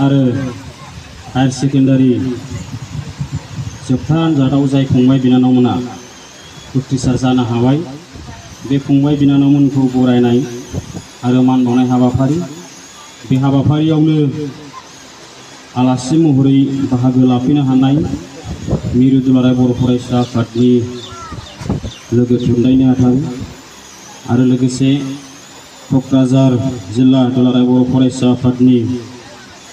आरो higher secondary जोबथा आनजादाव जाय फंबाय बिनानावमोना उथ्रिसार जानो हाबाय बे फंबाय बिनानावमोनखौ बरायनाय आरो मान बावनाय हाबाफारि बे हाबाफारियावनो आलासि महरै बाहागो लाफैनो हानाय मिरु दुलाराय बर' फरायसा आफादनि लोगो थुनलाइ नेहाथारि आरो लोगोसे क'क्राझार जिल्ला दुलाराय बर' फरायसा आफादनि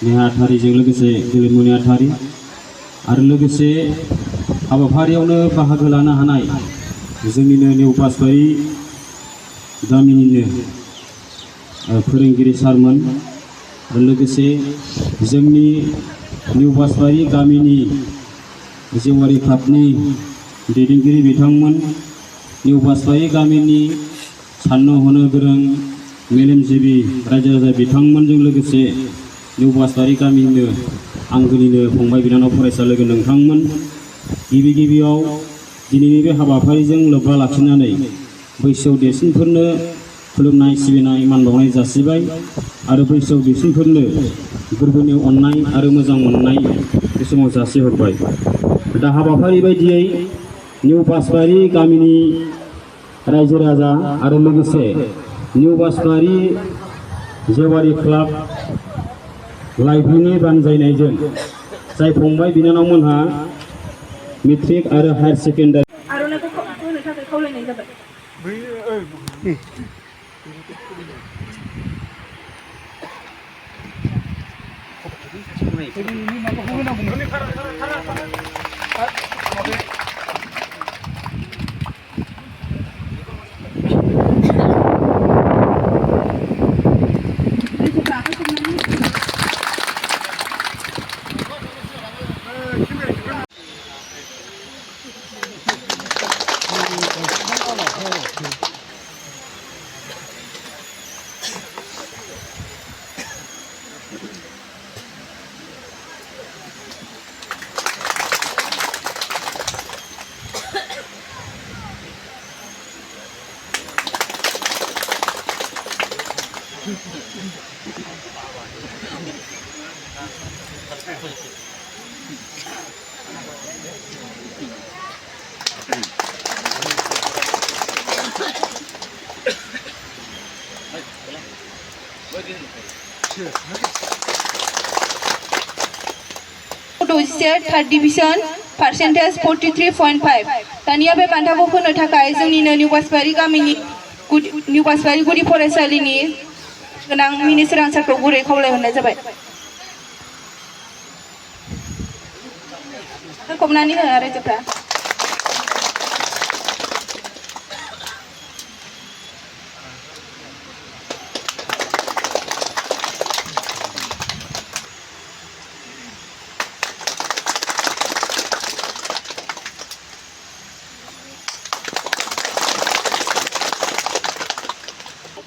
नेहाथारिजों लोगोसे गेलेमु नेहाथारि आरो लोगोसे हाबाफारियावनो बाहागो लानो हानाय जोंनिनो निउ बासबारि गामिनिनो फोरोंगिरि सारमोन आरो लोगोसे जोंनि निउ बासबारि गामिनि जेवारि क्लाबनि दैदेनगिरि बिथांमोन निउ बासबारि गामिनि साननो हनो गोरों मेलेमजिबि रायजो राजा बिथांमोनजों लोगोसे निउ बासबारि गामिनिनो आंगोनिनो फंबाय बिनानाव फरायसा लोगो नोंथांमोन गिबियाव दिनैनि बे हाबाफारिजों लोब्बा लाखिनानै बैसोआव देरसिनफोरनो खुलुमनाय सिबिनाय मान बावनाय जासिबाय आरो बैसोआव देरसिनफोरनो गोरबोनि अननाय आरो मोजां मोननाय बे समाव जासिहरबाय। दा हाबाफारि बायदियै निउ बासबारि गामिनि रायजो राजा आरो लोगोसे निउ बासबारि जेवारि क्लाब लाइब्रेरिनि बानजायनायजों जाय फंबाय बिनानावमोनहा मेट्रिक आरो हायर सेकेन्डारि आर'नाइखौ होनो थाखाय खावलायनाय जाबाय। थर्ड डिविजन पार्सेन्टेज 43.5 दानिया बे बान्थाखौ होनो थाखाय जोंनिनो निउ बासबारि गामिनि निउ बासबारि गुदि फरायसालिनि गोनां मिनिसोरां सारखौ गुरै खावलायहरनाय जाबाय। खबनानै हो रायजोफ्रा।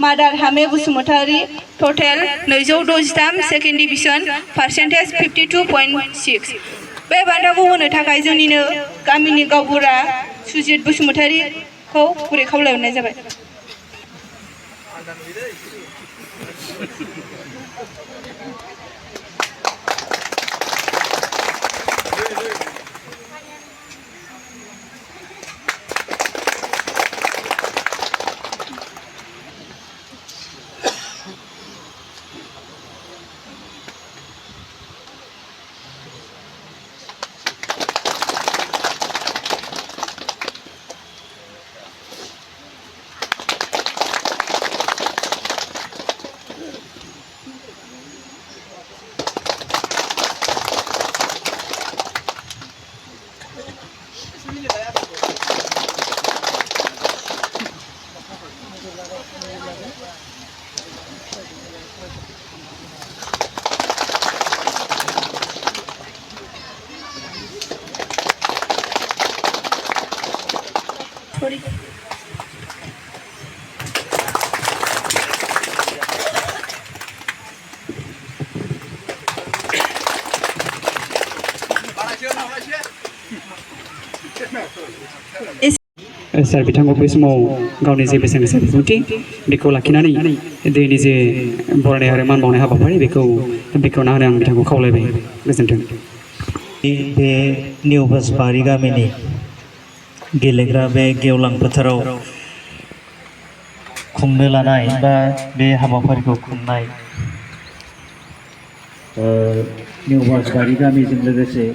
मादार हामे बसुमतारी टटेल 263 सेकेन्ड डिविजन पार्सेन्टेज 52.6 बे बान्थाखौ होनो थाखाय जोंनिनो गामिनि गावबुरा सुजित बसुमतारीखौ गुरै खावलायहरनाय जाबाय। सार बिथांखौ बे समाव गावनि जे बेसेन गोसा बिबुंथि बेखौ लाखिनानै दिनैनि जे बरायनाय आरो मान बावनाय हाबाफारि बेखौ बेखेवना होनो आं बिथांखौ खावलायबाय। गोजोन्थों। बे निउ बासबारि गामिनि गेलेग्रा बे गेवलां फोथाराव खुंनो लानाय बा बे हाबाफारिखौ खुंनाय निउ बासबारि गामिजों लोगोसे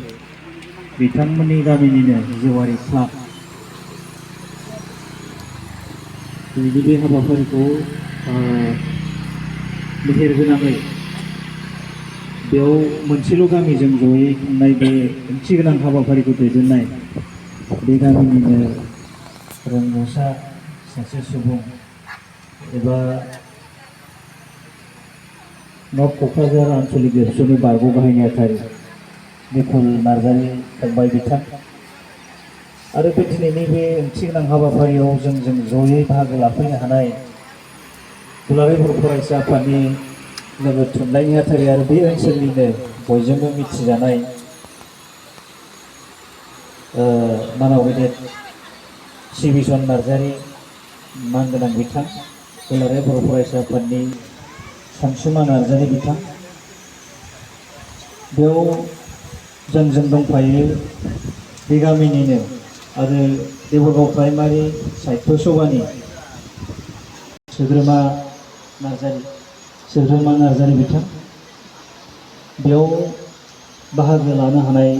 बिथांमोननि गामिनिनो जिउआरि क्लाब दिनैनि बे हाबाफारिखौ मेहेरगोनाङै बेयाव मोनसेल' गामिजों जयै खुंनाय बे ओंथिगोनां हाबाफारिखौ दैदेननाय बे गामिनिनो रोंगौसा सासे सुबुं एबा नर्थ क'क्राझार आन्चलिक एबसुनि बारग' गाहाय नेहाथारि निपुल नार्जारि फंबाय बिथां आरो बे दिनैनि बे ओंथिगोनां हाबाफारियाव जों जयै बाहागो लाफैनो हानाय दुलाराय बर' फरायसा आफादनि लोगो थुनलाइ नेहाथारि आरो बे ओनसोलनिनो बयजोंबो मिथिजानाय मानाव गेदेर सिबिसन नार्जारि मानगोनां बिथां दुलाराय बर' फरायसा आफादनि सानसुमा नार्जारि बिथां बेयाव जों दंफायो बे गामिनिनो आरो देबरगाव प्राइमारि साहित्य सभानि सोद्रोमा नार्जारि बिथां बेयाव बाहागो लानो हानाय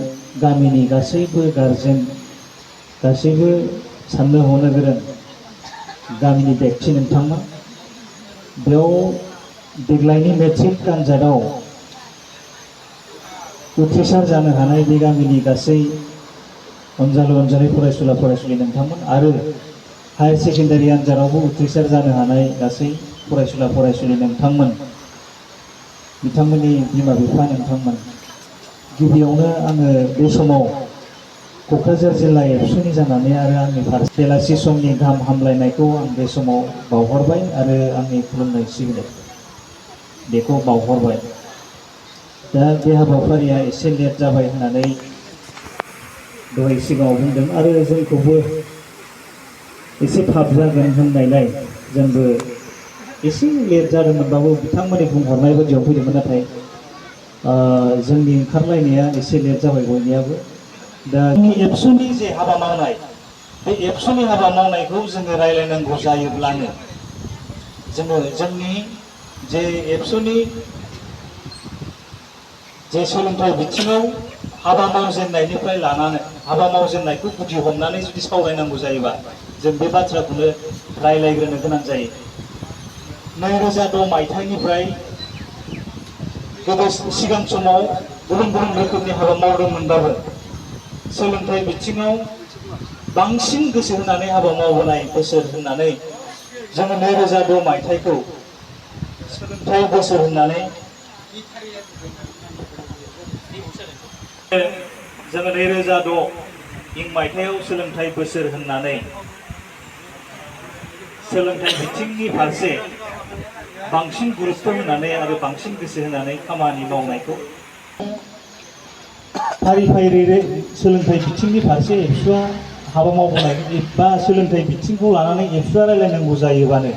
गामिनि गासैबो गारजेन गासैबो साननो हनो गोरों गामिनि व्यक्ति नोंथांमोन बेयाव देग्लायनि मेट्रिक आनजादाव उथ्रिसार जानो हानाय बे गामिनि गासै अनजालु अनजालि फरायसुला फरायसुलि नोंथांमोन आरो हायार सेकेन्डारि आनजादावबो उथ्रिसार जानो हानाय गासै फरायसुला फरायसुलि नोंथांमोन बिथांमोननि बिमा बिफा नोंथांमोन गिबियावनो आङो बे समाव क'क्राझार जिल्ला एबसुनि जानानै आरो आंनि फारसे बेलासि समनि गाहाम हामलायनायखौ आं बे समाव बावहरबाय आरो आंनि खुलुमनाय सिबिनाय बेखौ बावहरबाय। दा बे हाबाफारिया एसे लेट जाबाय होननानै दहाय सिगाङाव बुंदों आरो जोंखौबो एसे थाब जागोन होननायलाय जोंबो एसे लेट जादोंमोनबाबो बिथांमोननि बुंहरनाय बायदियाव फैदोंमोन नाथाय जोंनि ओंखारलायनाया एसे लेट जाबाय बयनियाबो। दा जोंनि एबसुनि जे हाबा मावनाय बे एबसुनि हाबा मावनायखौ जोङो रायज्लायनांगौ जायोब्लानो जोङो जोंनि जे एबसुनि जे सोलोंथाइ बिथिङाव हाबा मावजेननायनिफ्राय लानानै हाबा मावजेननायखौ गुदि हमनानै जुदि सावरायनांगौ जायोबा जों बे बाथ्राखौनो रायज्लायग्रोनो गोनां जायो। 2006 मायथाइनिफ्राय गोदो सिगां समाव गुबुन गुबुन रोखोमनि हाबा मावदोंमोनबाबो सोलोंथाइ बिथिङाव बांसिन गोसो होनानै हाबा मावबोनाय बोसोर होननानै जोङो 2006 मायथाइखौ सोलोंथाइ बोसोर होननानै जोङो 2006 इं मायथाइयाव सोलोंथाइ बोसोर होननानै सोलोंथाइ बिथिंनि फारसे बांसिन गुरुत्व होनानै आरो बांसिन गोसो होनानै खामानि मावनायखौ फारि फारि सोलोंथाइ बिथिंनि फारसे एबसुआ हाबा मावबोनाय बा सोलोंथाइ बिथिंखौ लानानै एबसुआ रायज्लायनांगौ जायोबानो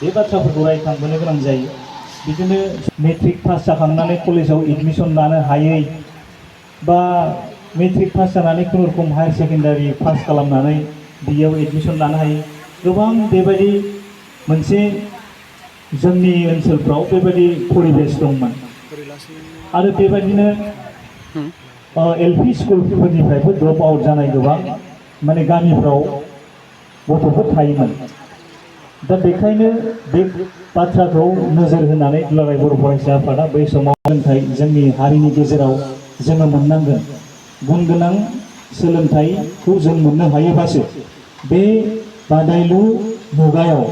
बे बाथ्राफोरखौ रायखांबोनो गोनां जायो। बिदिनो मेट्रिक पास जाखांनानै कलेजाव एडमिसन लानो हायै बा मेट्रिक पास जानानै खुनुरुखुम हायार सेकेन्डारि पास खालामनानै बेयाव एडमिसन लानो हायै गोबां बेबायदि मोनसे जोंनि ओनसोलफ्राव बेबायदि परिबेस दंमोन आरो बेबायदिनो एलपि स्कुलफोरनिफ्रायबो ड्रप आउट जानाय गोबां माने गामिफ्राव गथ'फोर थायोमोन। दा बेखायनो बे बाथ्राखौ नोजोर होनानै दुलाराय बर' फरायसा आफादा बै समाव सोलोंथाइ जोंनि हारिनि गेजेराव जोङो मोननांगोन गुन गोनां सोलोंथाइखौ जों मोननो हायोबासो बे बादायलु मुगायाव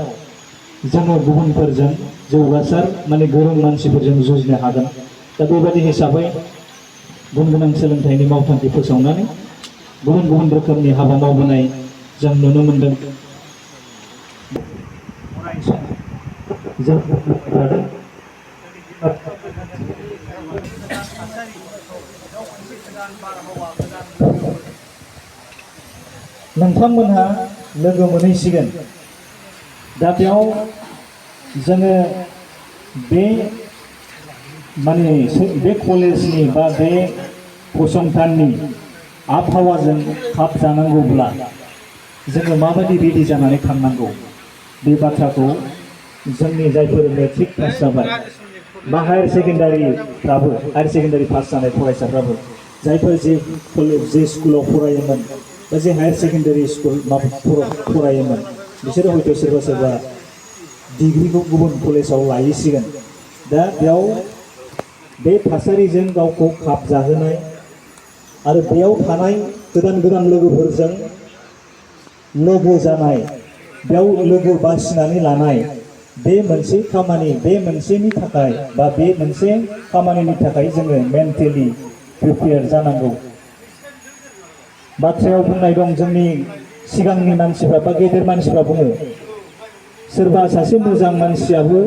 जोङो गुबुनफोरजों जौगासार माने गोरों मानसिफोरजों जुजिनो हागोन। दा बेबायदि हिसाबै गुन गोनां सोलोंथाइनि मावथांखि फोसावनानै गुबुन गुबुन रोखोमनि हाबा मावबोनाय जों नुनो मोनदों। नोंथांमोनहा लोगो मोनहैसिगोन दा बेयाव जोङो बे माने बे कलेजनि बा बे फसंथाननि आबहावाजों खाब जानांगौब्ला जोङो माबायदि रेडि जानानै थांनांगौ बे बाथ्राखौ जोंनि जायफोर मेट्रिक पास जाबाय बा हायार सेकेन्डारि पास जानाय फरायसाफ्राबो जायफोर जे स्कुलाव फरायोमोन बा जे हायार सेकेन्डारि स्कुल फरायोमोन बिसोरो हयथ' सोरबा सोरबा डिग्रिखौ गुबुन कलेजाव लाहैसिगोन दा बेयाव बे थासारिजों गावखौ खाब जाहोनाय आरो बेयाव थानाय गोदान गोदान लोगोफोरजों लोगो जानाय बेयाव लोगो बासिनानै लानाय बे मोनसे खामानि बे मोनसेनि थाखाय बा बे मोनसे खामानिनि थाखाय जोङो मेन्टेलि प्रिपेयार जानांगौ बाथ्रायाव बुंनाय दं जोंनि सिगांनि मानसिफ्रा बा गेदेर मानसिफ्रा बुङो सोरबा सासे मोजां मानसियाबो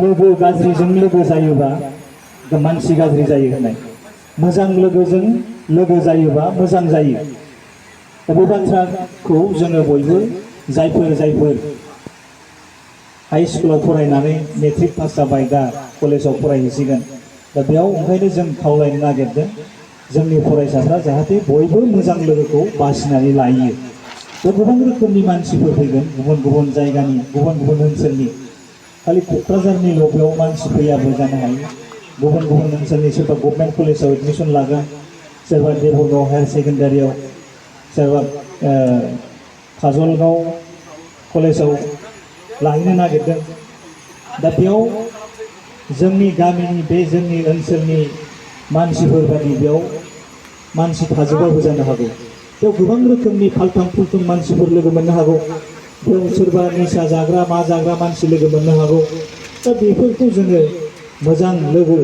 लोगो गाज्रिजों लोगो जायोबा मानसि गाज्रि जायो होननाय मोजां लोगोजों लोगो जायोबा मोजां जायो दा बे बाथ्राखौ जोङो बयबो जायफोर हाई स्कुलाव फरायनानै मेट्रिक पास जाबाय दा कलेजाव फरायहैसिगोन दा बेयाव ओंखायनो जों खावलायनो नागिरदों जोंनि फरायसाफ्रा जाहाथे बयबो मोजां लोगोखौ बासिनानै लायो दा गोबां रोखोमनि मानसिफोर फैगोन गुबुन गुबुन जायगानि गुबुन गुबुन ओनसोलनि खालि क'क्राझारनिल' बेयाव मानसि फैयाबो जानो हायो गुबुन गुबुन ओनसोलनि सोरबा गभर्नमेन्ट कलेजाव एडमिसन लागोन सोरबा देबरगाव हायार सेकेन्डारियाव सोरबा काजलगाव कलेजाव लाहैनो नागिरदों दा बेयाव जोंनि गामिनि बे जोंनि ओनसोलनि मानसिफोर बादि बेयाव मानसि थाजोबाबो जानो हागौ बेयाव गोबां रोखोमनि फाल्थां फुल्थुं मानसिफोर लोगो मोननो हागौ बेयाव सोरबा निसा जाग्रा मा जाग्रा मानसि लोगो मोननो हागौ दा बेफोरखौ जोङो मोजां लोगो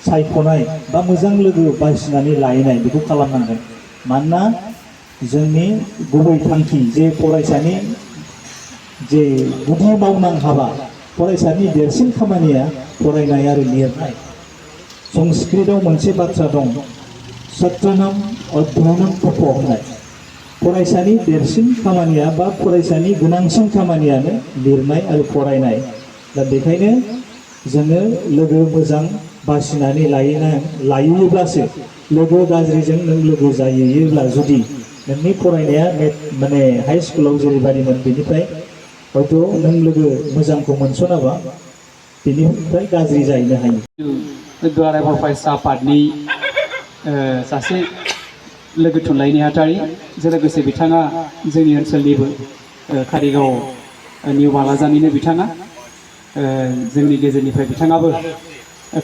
सायख'नाय बा मोजां लोगो बासिनानै लायनाय बेखौ खालामनांगोन मानोना जोंनि गुबै थांखि जे फरायसानि जे गुदि मावनां हाबा फरायसानि देरसिन खामानिया फरायनाय आरो लिरनाय संस्कृतआव मोनसे बाथ्रा दं सत्रनाम अध्ययनम तप होननाय फरायसानि देरसिन खामानिया बा फरायसानि गोनांसिन खामानियानो लिरनाय आरो फरायनाय दा बेखायनो जोङो लोगो मोजां बासिनानै लायोब्लासो लोगो गाज्रिजों नों लोगो जायोब्ला जुदि नोंनि फरायनाया माने हाई स्कुलाव जेरैबायदिमोन बेनिफ्राय हयथ' नों लोगो मोजांखौ मोनस'नाबा बेनिफ्राय गाज्रि जाहैनो हायो दुलाराय बर' फरायसा आफादनि सासे लोगो थुनलाइ नेहाथारि लोगोसे बिथाङा जोंनि ओनसोलनिबो कारिगाव निउ बालाजानिनो बिथाङा जोंनि गेजेरनिफ्राय बिथाङाबो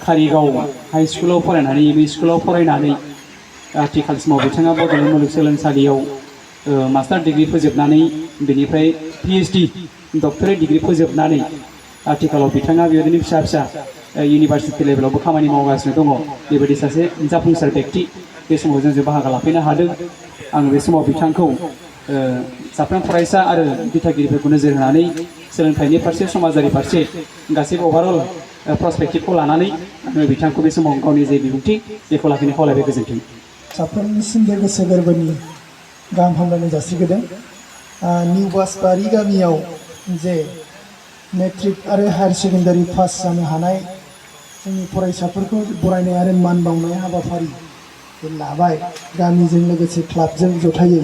कारिगाव हाई स्कुलाव फरायनानै एम इ स्कुलाव फरायनानै आथिखालसिमाव बिथाङा बड'लेण्ड मुलुगसोलोंसालियाव मास्टार डिग्री फोजोबनानै बेनिफ्राय PhD डक्टरेट डिग्री फोजोबनानै आथिखालाव बिथाङा बेबायदिनो फिसा फिसा इउनिभार्सिटि लेभेलावबो खामानि मावगासिनो दङ बेबायदि सासे जाफुंसार व्यक्ति बे समाव जों बाहागो लाफैनो हादों आं बे समाव बिथांखौ साफ्रोम फरायसा आरो दिथागिरिफोरखौ नोजोर होनानै सोलोंथाइनि फारसे समाजारि फारसे गासैबो अभारअल प्रस्पेक्टिभखौ लानानै आङो बिथांखौ बे समाव गावनि जे बिबुंथि बेखौ लाखिनो खावलायबाय गोजोन्थों साफ्रोमनिसिमबो गोसो गोरबोनि गाहाम हामलायनाय जासिगोरदों निउ बासबारि गामियाव जे मेट्रिक आरो हायार सेकेन्डारि पास जानो हानाय जोंनि फरायसाफोरखौ बरायनाय आरो मान बावनाय हाबाफारि लाबाय गामिजों लोगोसे क्लाबजों जथायै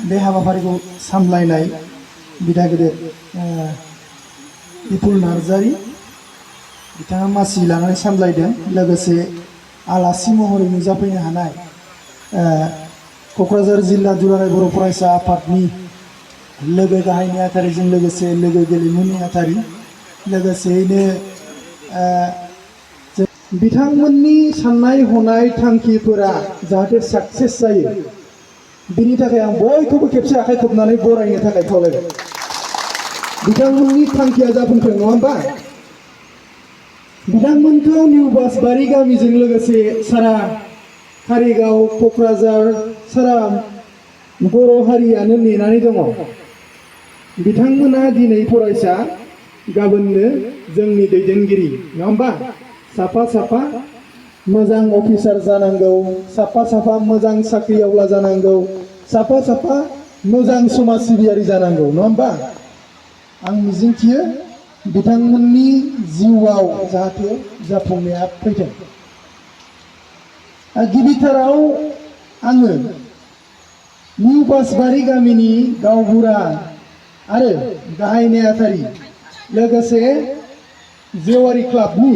बे हाबाफारिखौ सामलायनाय बिदा गेदेर बिपुल नार्जारि बिथाङा मासि लानानै सामलायदों लोगोसे आलासि महरै नुजाफैनो हानाय क'क्राझार जिल्ला दुलाराय बर' फरायसा आफादनि लोगो गाहाय नेहाथारिजों लोगोसे लोगो गेलेमु नेहाथारि लोगोसेयैनो बिथांमोननि साननाय हनाय थांखिफोरा जाहाथे साक्सेस जायो बिनि थाखाय आं बयखौबो खेबसे आखाइ खबनानै बरायनो थाखाय खावलायबाय बिथांमोननि थांखिया जाफुंथों नङा होमबा बिथांमोनखौ निउ बासबारि गामिजों लोगोसे सारा कारिगाव क'क्राझार सारा बर' हारियानो नेनानै दङ बिथांमोना दिनै फरायसा गाबोननो जोंनि दैदेनगिरि नङा होमबा साफा साफा मोजां अफिसार जानांगौ साफा साफा मोजां साख्रिआवला जानांगौ साफा साफा मोजां समाज सिबियारि जानांगौ नङा होमबा आं मिजिंथियो बिथांमोननि जिउआव जाहाथे जाफुंनाया फैथों गिबिथाराव आङो निउ बासबारि गामिनि गावबुरा आरो गाहाय नेहाथारि लोगोसे जेवारि क्लाबनि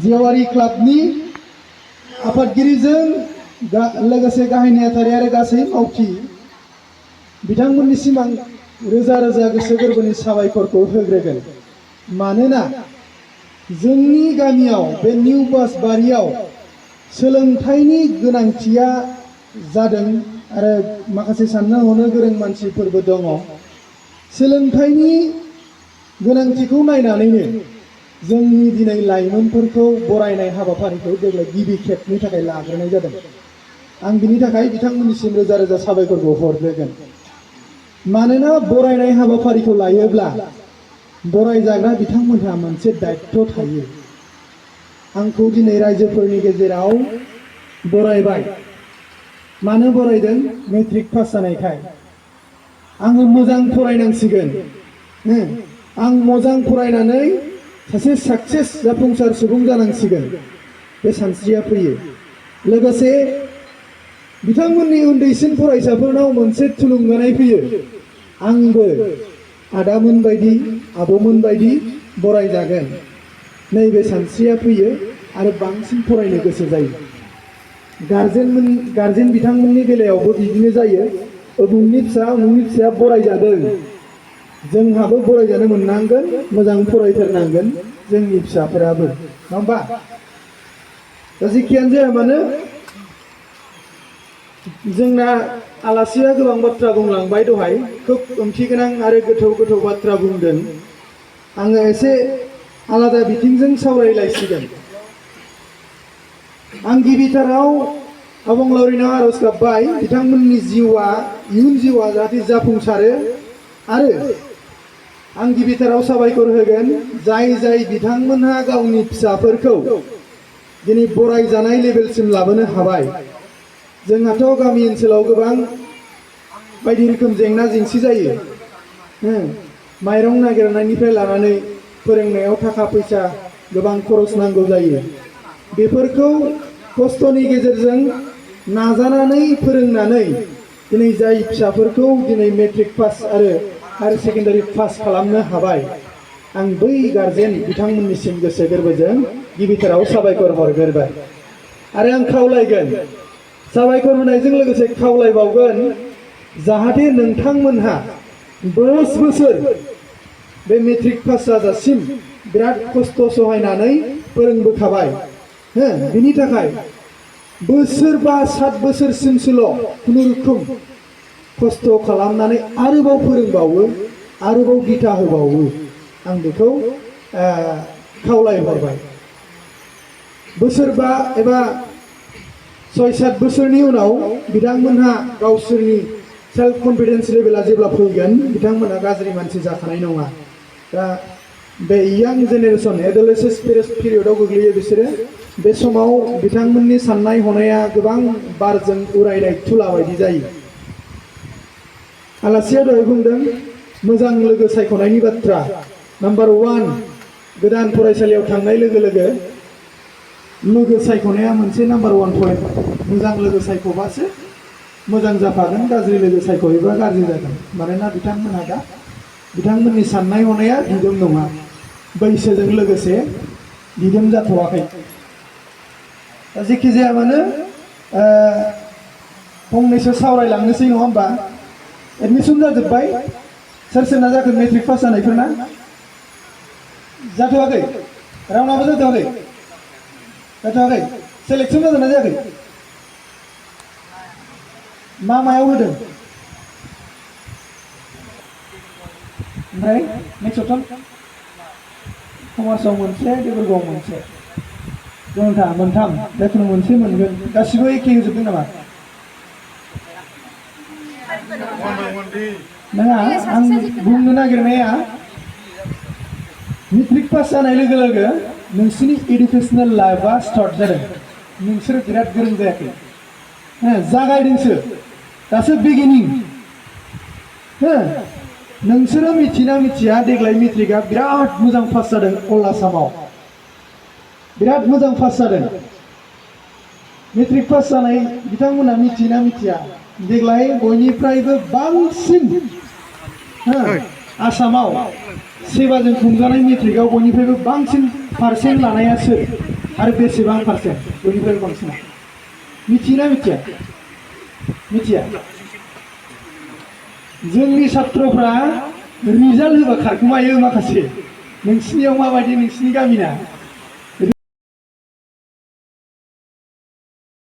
जेवारि क्लाबनि आफादगिरिजों लोगोसे गाहाय नेहाथारि आरो गासै मावथि बिथांमोननिसिम आं रोजा रोजा गोसो गोरबोनि साबायखरखौ होग्रोगोन मानोना जोंनि गामियाव बे निउ बासबारियाव सोलोंथाइनि गोनांथिया जादों आरो माखासे साननो हनो गोरों मानसिफोरबो दङ सोलोंथाइनि गोनांथिखौ नायनानैनो जोंनि दिनै लाइमोनफोरखौ बरायनाय हाबाफारिखौ देग्लाय गिबि खेबनि थाखाय लाग्रोनाय जादों आं बिनि थाखाय बिथांमोननिसिम रोजा रोजा साबायखरखौ हरग्रोगोन मानोना बरायनाय हाबाफारिखौ लायोब्ला बरायजाग्रा बिथांमोनहा मोनसे दायित्व थायो आंखौ दिनै रायजोफोरनि गेजेराव बरायबाय मानो बरायदों मेट्रिक पास जानायखाय आङो मोजां फरायनांसिगोन आं मोजां फरायनानै सासे साक्सेस जाफुंसार सुबुं जानांसिगोन बे सानस्रिया फैयो लोगोसे बिथांमोननि उन्दैसिन फरायसाफोरनाव मोनसे थुलुंगानाय फैयो आंबो आदामोन बायदि आब'मोन बायदि बरायजागोन नैबे सानस्रिया फैयो आरो बांसिन फरायनो गोसो जायो गार्जेन बिथांमोननि बेलायावबो बिदिनो जायो उमुकनि फिसाया बरायजादों जोंहाबो बरायजानो मोननांगोन मोजां फरायथारनांगोन जोंनि फिसाफोराबो नङा होमबा दा जेखियानो जाया मानो जोंना आलासिया गोबां बाथ्रा बुंलांबाय दहाय खोब ओंथिगोनां आरो गोथौ गोथौ बाथ्रा बुंदों आङो एसे आलादा बिथिंजों सावरायलायसिगोन आं गिबिथाराव अबंलावरिनाव आरज गाबबाय बिथांमोननि इयुन जिउआ जाहाथे जाफुंसारो आरो आं गिबिथाराव साबायखर होगोन जाय बिथांमोनहा गावनि फिसाफोरखौ दिनै बरायजानाय लेभेलसिम लाबोनो हाबाय जोंहाथ' गामि ओनसोलाव गोबां बायदि रोखोम जेंना जेंसि जायो माइरं नागिरनायनिफ्राय लानानै फोरोंनायाव थाखा फैसा गोबां खरस नांगौ जायो बेफोरखौ खस्थ'नि गेजेरजों नाजानानै फोरोंनानै दिनै जाय फिसाफोरखौ दिनै मेट्रिक पास आरो हायार सेकेन्डारि पास खालामनो हाबाय आं बै गार्जेन बिथांमोननिसिम गोसो गोरबोजों गिबिथाराव साबायखर हरग्रोबाय आरो आं खावलायगोन साबायखर होनायजों लोगोसे खावलायबावगोन जाहाथे नोंथांमोनहा 10 बोसोर बे मेट्रिक पास जाजासिम बिराद खस्थ' सहायनानै फोरोंबोखाबाय बिनि थाखाय बोसोर बा 7 बोसोरसिमसोल' खुनुरुखुम खस्थ' खालामनानै आरोबाव फोरोंबावो आरोबाव दिथा होबावो आं बेखौ खावलायहरबाय बोसोरबा एबा 6-7 बोसोरनि उनाव बिथांमोनहा गावसोरनि सेल्फ कन्फिडेन्स लेभेला जेब्ला फैगोन बिथांमोनहा गाज्रि मानसि जाखानाय नङा दा बे यां जेनेरेसन एडोलेसेन्स पिरियडआव गोग्लैयो बिसोरो बे समाव बिथांमोननि साननाय हनाया गोबां बारजों उरायनाय थुला बायदि जायो आलासिया दहाय बुंदों मोजां लोगो सायख'नायनि बाथ्रा नाम्बार 1 गोदान फरायसालियाव थांनाय लोगो लोगो सायख'नाया मोनसे नाम्बार 1 पइन्ट मोजां लोगो सायख'बासो मोजां जाफागोन गाज्रि लोगो सायख'योबा गाज्रि जागोन मानोना बिथांमोननि साननाय हनाया दिदोम नङा बैसोजों लोगोसे दिदोम जाथ'वाखै दा जेखि जाया मानो फंनैसो सावरायलांनोसै नङा होमबा एडमिसन जाजोब्बाय सोरना जाखो मेट्रिक पास जानायफोरना जाथ'वाखै रावनाबो जाथ'वाखै सेलेक्सन जादोंना जायाखै मायाव होदों ओमफ्राय नेक्स्ट अपसन कमार्सआव मोनसे डिब्रुगड़आव मोनसे मोनथाम जायखुनु मोनसे मोनगोन गासिबो एखे होजोबदों नामा नङा आं बुंनो नागिरनाया मेट्रिक पास जानाय लोगो लोगो नोंसिनि एडुकेसनेल लाइफआ स्टार्ट जादों नोंसोर बिराद गोरों जायाखै जागायदोंसो दासो बिगिनिं हो नोंसोरो मिथिना मिथिया देग्लाय मेट्रिकआ बिराद मोजां पास जादों अल आसामाव बिराद मोजां पास जादों मेट्रिक पास जानाय बिथांमोना मिथिना मिथिया देग्लाय बयनिफ्रायबो बांसिन हो आसामाव सेबाजों खुंजानाय मेट्रिकआव बयनिफ्रायबो बांसिन पारसेन्ट लानाया सोर आरो बेसेबां पारसेन्ट बयनिफ्रायबो बांसिन मिथिना मिथिया मिथिया जोंनि छात्रफ्रा रिजाल्ट होबा खारखुमायो माखासे नोंसिनियाव माबायदि नोंसिनि गामिना